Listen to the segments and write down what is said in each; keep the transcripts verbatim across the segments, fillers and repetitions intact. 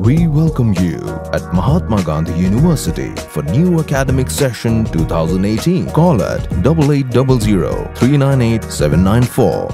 We welcome you at Mahatma Gandhi University for new academic session two thousand eighteen. Call at double eight double zero three nine eight seven nine four.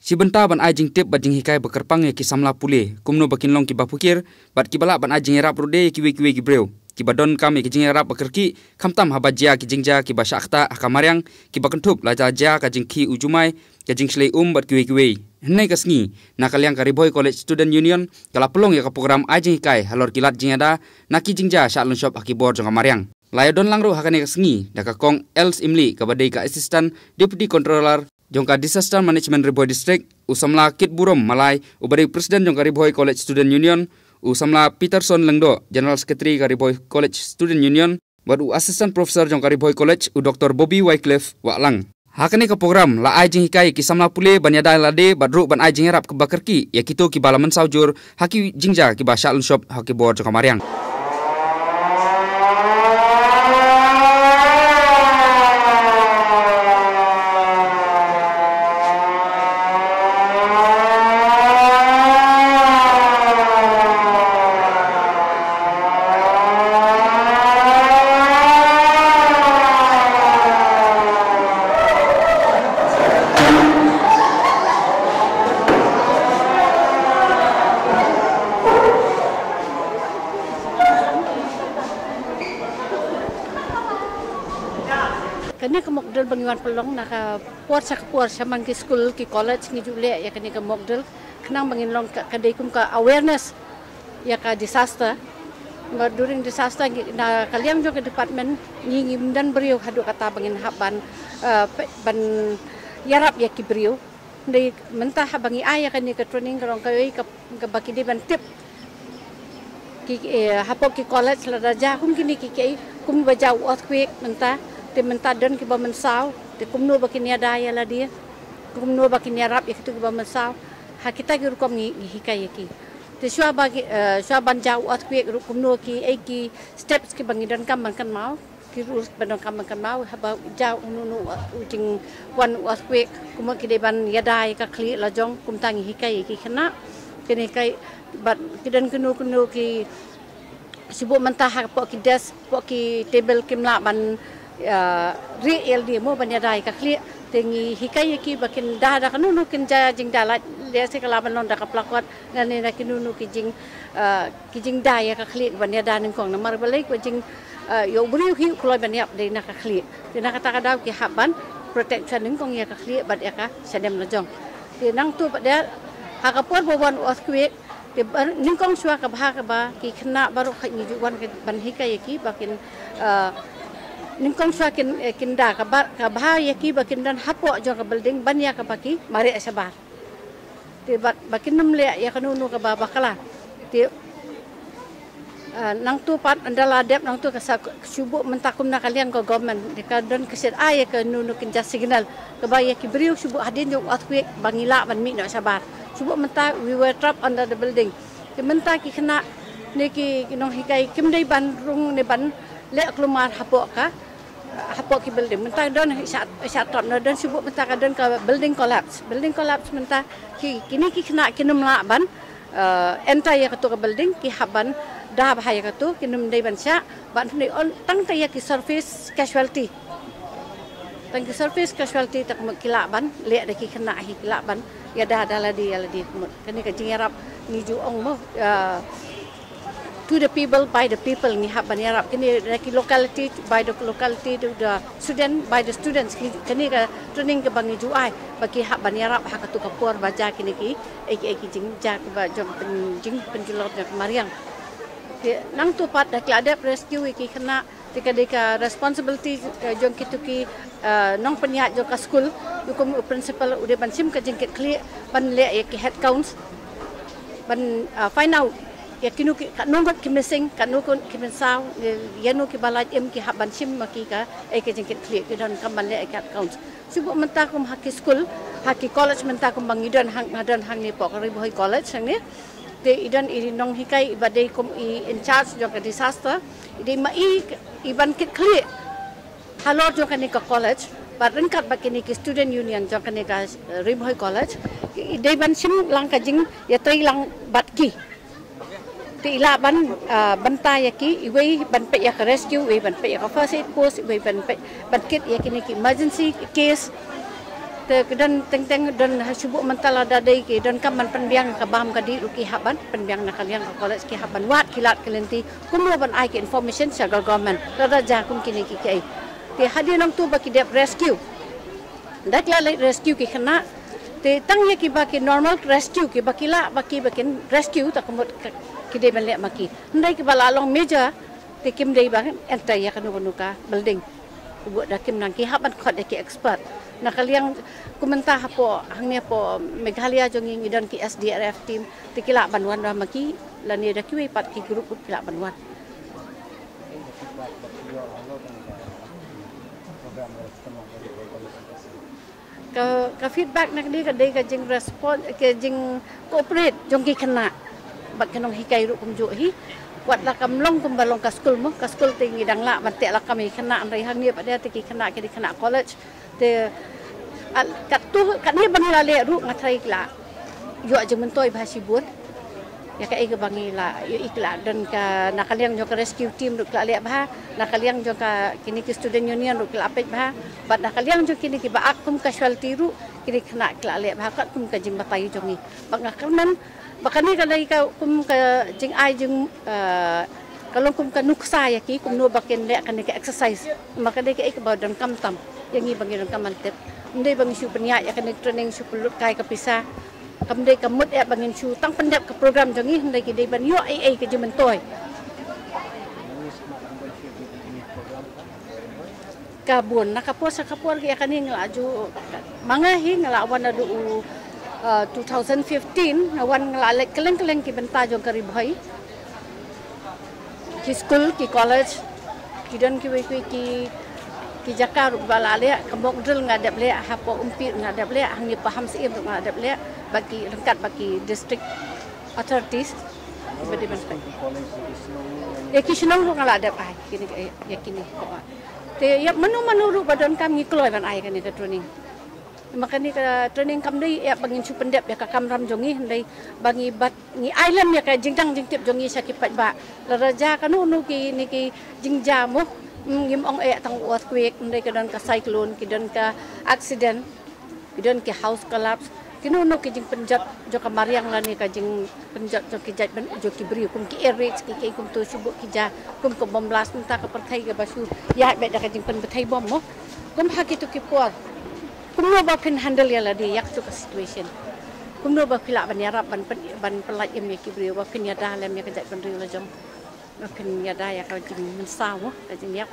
Shi bynta ban ai jingtip bad jinghikai ba kyrpang ïa ki samla pule, kumno ba kin long kiba phukir, bad kiba lah ban ai jingïarap ruh de ïa kiwei kiwei ki briew kiba donkam ïa ki jingïarap ba kyrkieh, khamtam haba jia ki jingjia kiba shah ktah ha ka mariang, kiba kynthup la ka jia ka jingkhih u jumai, ka jingshlei um bad kiwei kiwei. Hynne ka sngi, na ka liang ka Ri Bhoi College Student Union ka la pynlong ïa ka program ai jinghikai halor ki lad jingïada na ki jingjia shah lynshop ha ki bor jong ka mariang. La ïadon lang ruh ha kane ka sngi da ka Kong Els Imli, kaba dei ka Assistant Deputy Controller jong ka Disaster Management Ri Bhoi District, u samla Kitburom Malai, uba dei President jong ka Ri Bhoi College Student Union, u samla Peterson Lyngdoh, General Secretary ka Ri Bhoi College Student Union, bad u Assistant Professor jong ka Ri Bhoi College, u Doktor Bobby Wycliffe Wahlang. Ha kane ka program la ai jinghikai ïa ki samla pule ban ïada lade bad ruh ban ai jingïarap kaba kyrkieh ïa kito kiba la mynsaw jur ha ki jingjia kiba shah lynshop ha ki bor jong ka mariang. Kane ka mock drill ba ngi wan pynlong na ka por sha ka por, sha man ki skul ki college ngi ju leh ïa kane ka mock drill, khnang ba ngin long ka, ka dei kum ka awareness ïa ka disaster. Ba during disaster ngi, na ka liang jong ka department ngi, ngim don briew haduh katta ba ngin hap ban, eh, pe-, ban ïarap ïa ki briew. Dei mynta haba ngi ai ïa kane ka training ka long kawei ka, kaba ki dei ban tip ki, eh, hapoh ki college lada jia kum kine ki, ki, kum ba jia u earthquake mynta, te mynta don kiba mynsaw, te kumno ba kin ïada ïa lade, kumno ba kin ïarap ïa kito kiba mynsaw. Ha kita ki rukom ngi, ngi hikai ïa ki. Te shuwa ba ki, eh, shuwa ban jia u earthquake ruh kumno ki, eh, ki steps kiba ngi donkam ban kynmaw, ki rules ba donkam ban kynmaw, haba jia uno uno u jingwan u earthquake, kumno ki dei ban ïada ïa ka khlieh la jong, kumta ngi hikai ïa ki khynnah. Kine hikai bad ki don kino kino ki, shu buh mynta hapoh ki desk, hapoh ki table kim lah ban, ah, rieh ïa lade mo ban ïada ïa ka khlieh. Te ngi hikai ïa ki ba kin da da kano kano kin jia jingda, lehse ka lah ban long da ka placard, lane da kino kino ki jing, ah, ki jingda ïa ka khlieh ban ïada nyngkong, namar balei ka jing, ah, ïa u briew hi u kloi ban ïap dei na ka khlieh. Te na kata ka daw ki hap ban protect sha nyngkong ïa ka khlieh bad ïa ka shadem la jong. Te nangta pat de ha ka por ba wan u earthquake, te ba, nyngkong shuwa ka bha kaba ki khynnah baroh khoit ngi ju wan ka ban hikai ïa ki ba kin, ah, nyngkong shuwa kin, eh, kin da ka ba, ka bha ïa ki ba kin don hapoh jong ka building ban ïa kaba ki mareh shabar. Te bad ba kin ym leh ïa kano kano kaba bakla. Te, ah, nangta pat ynda la dep nangta ka sa shu buh mynta kum na ka liang ka government, te ka don ka shet ai ïa kano kano kin jia signal kaba ïa ki briew shu buh hadien jong u earthquake ba ngi lah ban mih noh shabar. Shu buh mynta we were trapped under the building. Te mynta ki khynnah ne ki, ki nonghikai kim dei ban rung ne ban leh kulmar hapoh ka, hapoh ki building. Mynta don sha, sha trap na don shu buh mynta ka don ka building collapse. Building collapse mynta ki, kine ki khynnah kin ym lah ban, eh, enter ïa kato ka building, ki hap ban da bha ïa kato, kin ym dei ban shah, ban hynrei on tang ta ïa ki surface casualty. Tang ki surface casualty ta kumno ki lah ban leh da ki khynnah hi, ki lah ban ïada da lade ïa lade kumno. Kane ka jingïarap ngi ju ong mo, eh, to the people, by the people, ngi hap ban ïarap. Kine na ki locality, by the locality, to the student, by the students. Ngi, kine ka training kaba ngi ju ai ba ki hap ban ïarap ha kato ka por ba jia kine ki, eh, ki, eh, ki jingjia kiba jong pyn-, jingpynjulor jong ka mariang. Te nangta pat da ki la dep rescue ïa ki khynnah, te ka dei ka responsibility, eh, jong kito ki, eh, nongpynïaid jong ka skul, kum u principal u dei ban shim ka jingkitkhlieh, ban leh ïa ki head counts, ban, eh, find out ïa kino ki, katno ngut ki missing, katno ngut ki mynsaw, ïa, ïano kiba lait im, ki hap ban shim ma ki ka, eh, ka jingkitkhlieh, ki donkam ban leh ïa ki head counts. Shu buh mynta kum ha ki skul, ha ki college mynta kum ba ngi don hang, nga don hangne hapoh ka Ri Bhoi College hangne. Te i don i nonghikai iba dei kum i in charge jong ka disaster. I dei ma i, i ban kit khlieh halor jong kane ka college bad ryngkat bad kine ki student union jong kane ka, eh, Ri Bhoi College. I dei ban shim lang ka jingïatrei lang bad ki. Te i lah ban, ah, bynta ïa ki, iwei ban peit ïa ka rescue, iwei ban peit ïa ka first aid post, iwei ban peit, ban kit ïa kine ki emergency case. Te ka don teng teng don ha shuh mynta lada dei ki donkam ban pynbiang ka bam ka dih ruh ki hap ban pynbiang na ka liang ka college ki hap ban wad ki lad ki lynti. Kumno ban ai ki information sha ka government. Lada jia kum kine ki kiei. Te hadien nangta ba ki dep rescue. Da ki la leit rescue ki khynnah. Te tang ïa kiba ki normal rescue kiba ki lah ba ki ba kin rescue ta ka mut ka, ki dei ban leh ma ki. Hynrei kiba la long major te kim dei ban enter ïa kano kano ka building. Bad da kim nang ki hap ban khot ïa ki expert. Na ka liang kum mynta hapoh hangne hapoh Meghalaya jong ngi ngi don ki S D R F team te ki lah ban wan ma ki lane da kiwei pat ki group ki lah ban wan. Ka, ka feedback na kane ka dei ka jing response, ka jing cooperate jong ki khynnah bad ki nonghikai ruh kumjuh hi. Wat la kam long kumba long ka skul mo, ka skul te ngi dang lah ban teh lakam ïa ki khynnah, hynrei hangne pat de te ki khynnah ki dei khynnah college. Te, ah, katto, katne ba ngi la leh ruh nga tharai ki la ïoh jingmyntoi bha shibun. Ïa kaei kaba ngi la ïohi ki la don ka na ka liang jong ka rescue team ruh ki la leh bha, na ka liang jong ka kine ki student union ruh ki la peit bha, bad na ka liang jong kine kiba ak kum casualty ruh kine ki khynnah ki la leh bha katkum ka jingbatai jong ngi. Bad nga kyrmen ba kane ka dei ka kum ka jingai jing, eh, ka long kum ka nuksa ïa ki kumno ba kin leh kane ka exercise. Ma ka dei kaei kaba donkam tam ïa ngi ba ngi donkam ban tip. Ym dei ba ngi shu pynïaid ïa kane training shu pynlut kai ka pisa. Kam dei ka mut eh ba ngin shu tang pyndep ka program jong ngi, hynrei ki dei ban ïoh ei ei ka jingmyntoi. Ka bun na ka por sha ka por ïa kane nga la ju, ma nga hi nga la wan naduh u, uh, two thousand fifteen, nga wan nga la leit kylleng kylleng ki bynta jong ka Ri Bhoi. Ki skul, ki college, ki don kiwei kiwei ki, ki jaka ruh ba la leh, ka mock drill nga dep leh, hapoh Umpi nga dep leh, hangne Pahamsyiem ruh nga dep leh, bad ki ryngkat bad ki district authorities. Ba dei ban peit. Ïa ki shnong ruh nga la dep ai, kine, ïa kine ko. Te ïa mano mano ruh ba donkam ngi kloi ban ai kane ka training. Ma kane ka training kam dei ïa ba ngin shu pyndep ïa ka kamram jong ngi, hynrei ba ngi bat ngi ai lem ïa ka jingdang jingtip jong ngi sha ki paidbah. Lada jia kano kano kine ki jingjia mo, mm, ngim ong eh tang earthquake, hynrei ka don ka cyclone, ki don ka accident, ki don ki house collapse, kino kino ki jingpynjot jong ka mariang lane ka jingpynjot jong ki jaitbynriew jong ki briew kum ki air raid, ki, ki kumto shu bun ki jia, kum ka bomb blast, mynta ka pyrthei kaba shu ïaid beit da ka jingpynbthei bom mo. Kum ha kito ki por. Kumno ba phin handle ïa lade ïa kito ka situation. Kumno ba phi lah ban ïarap ban pyn-, ban pynlait im ïa ki briew ba phin ïada lem ïa ka jaitbynriew la jong. Ba phin ïada ïa ka jingmynsaw mo, ka jingïap.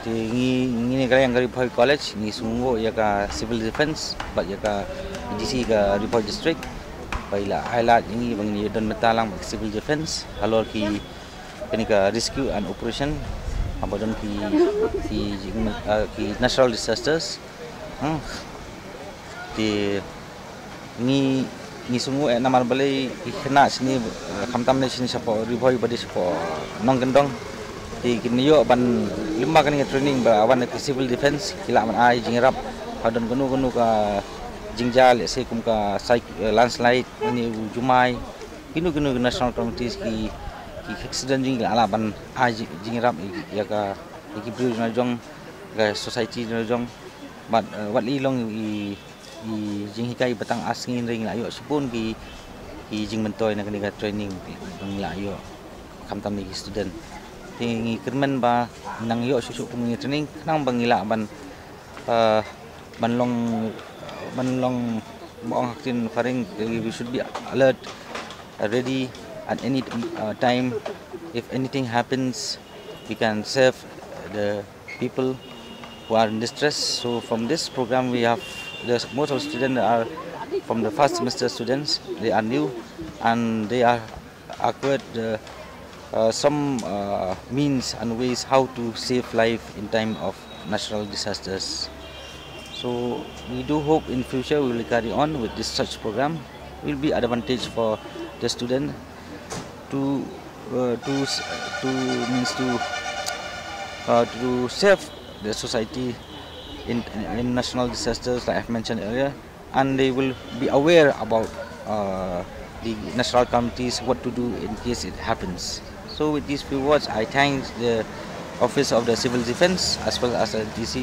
Te ngi, ngi ne ka liang ka Ri Bhoi College, ngi sngewnguh ïa ka Civil Defence bad ïa ka D C ka Ri Bhoi District. Ba i la highlight ïa ngi ba ngin ïa don bynta lang bad ka Civil Defence halor ki, kane ka rescue and operation, haba don ki, ki, ah, ki natural disasters. Hmm. Te ngi, ngi sngewnguh eh namar balei ki khynnah shane, eh, khamtam ne shane shapoh Ri Bhoi bad shapoh Nongkyndong. Te kin ïoh ban lyngba kane ka training ba wan na ka Civil Defence ki lah ban ai jingïarap. Ba don kano kano ka jingjia, let's say kum ka cyc-, eh, landslide, ne u jumai. Kino kino ki natural calamities ki, ki accident jong ngi ki lah ban ai ji-, jingïarap ïa ka, ïa ki briew jong, ka society jong. Bad, eh, wat la long i, i jinghikai ba tang ar sngi hynrei ngi la ïoh shibun ki, ki jingmyntoi na kane ka training ki ngi la ïoh khamtam ïa ki student. Te ngi kyrmen ba nang ïoh shuh shuh kum ngi training khnang ba ngi lah ban, eh, ban long, ban long, ba ong ha ktien phareng, eh, we should be alert, uh, ready at any, uh, time. If anything happens, we can save the people who are in distress. So from this program, we have the, most of the students are from the first semester students. They are new and they are acquired, uh, uh, some, uh, means and ways how to save life in time of natural disasters. So we do hope in future we will carry on with this such program. Will be advantage for the student to, uh, to s-, to, means to, uh, to save the society in, in natural disasters like I've mentioned earlier. And they will be aware about, uh, the national committees what to do in case it happens. So with these few words, I thank the Office of the Civil Defense as well as the D C,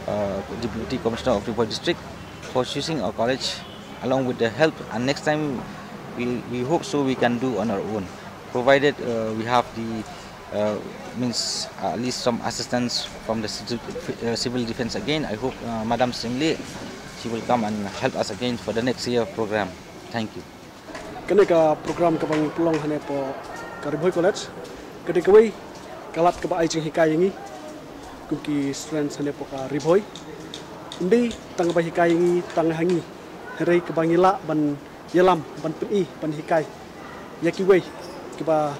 uh, Deputy Commissioner of Ri Bhoi District, for choosing our college along with the help. And next time, we, we hope so we can do on our own, provided uh, we have the uh, means at least some assistance from the civil, uh, civil defense again. I hope uh, Madam Singli, she will come and help us again for the next year program. Thank you. Kane ka program kaba ngi pynlong hangne hapoh ka Ri Bhoi College, ka dei kawei ka lad kaba ai jinghikai ïa ngi kum ki students hangne hapoh ka Ri Bhoi. Ym dei tang kaba hikai ïa ngi tang ha ngi, hynrei kaba ngi lah ban ïalam, ban pyni, ban hikai ïa kiwei kiba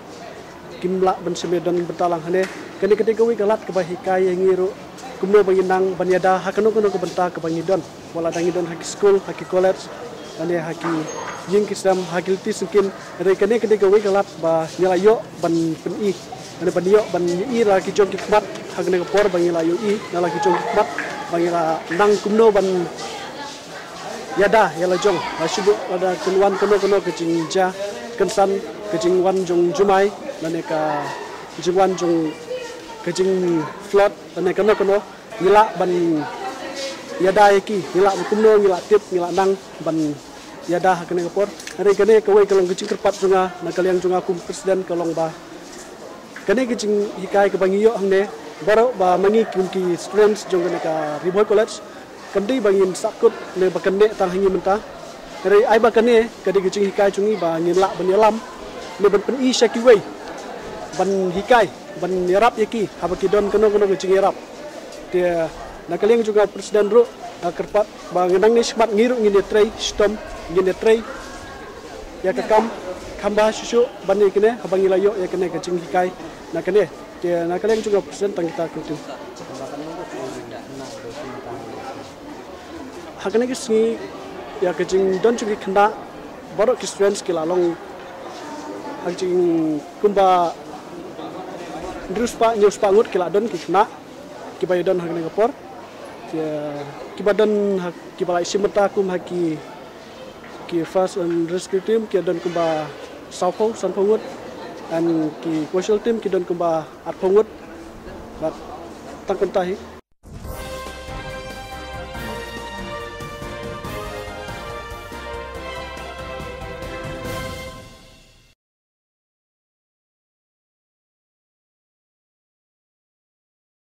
kim lah ban shem ïadon bynta lang hangne. Kane ka dei kawei ka lad kaba hikai ïa ngi ruh kumno ba ngin nang ban ïada ha kano kano ka bynta kaba ngi don, wat la dang ngi don ha ki skul, ha ki college, lane ha ki ïing ki sem, ha ki lynti syngkien. Hynrei kane ka dei kawei ka lad ba ngi la ïoh ban pyni, lane ban ïoh ban ïohi la ki jong ki khmat ha kane ka por, ba ngi la ïohi na la ki jong ki khmat ba ngi la nang kumno ban ïada ïa la jong, la shu buh lada kan wan kano kano ka jingjia, kan san ka jingwan jong jumai, lane ka jingwan jong ka jingflood, lane kano kano, ngi lah ban ïada ïa ki, ngi lah ban kumno, ngi lah tip, ngi lah nang ban ïada ha kane ka por. Hynrei kane kawei ka long ka jingkyrpad jong nga na ka liang jong nga kum president, ka long ba kane ka jinghikai kaba ngi ïoh hangne, baroh ba ma ngi kum ki students jong kane ka Ri Bhoi College, kam dei ba ngin sahkut ne ba kan neh tang ha ngi mynta. Hynrei ai ba kane ka dei ka jinghikai jong ngi ba ngin lah ban ïalam ne ban pyni sha kiwei, ban hikai, ban ïarap ïa ki haba ki don kano kano ka jingïarap. Te na ka liang jong nga president ruh, nga kyrpad ba nga nangne shakhmat ngi ruh ngin ïatrei shitom, ngin ïatrei ïa ka kam kham bha shuh shuh ban ïa kane, haba ngi la ïoh ïa kane ka jinghikai na kane. Te na ka liang jong nga president, tang kita ki ktien. Ha kane ka sngi, ïa ka jingdon jong ki khynnah, baroh ki students ki la long ha ka jing kumba hynriew spah, hynñiew spah ngut ki la don ki khynnah kiba ïadon ha kane ka por. Ki, kiba don ha, kiba la shim bynta kum ha ki, ki first and rescue team ki don kumba sawphew, sanphew ngut, and ki commercial team ki don kumba arphew ngut. Bad tang kumta hi.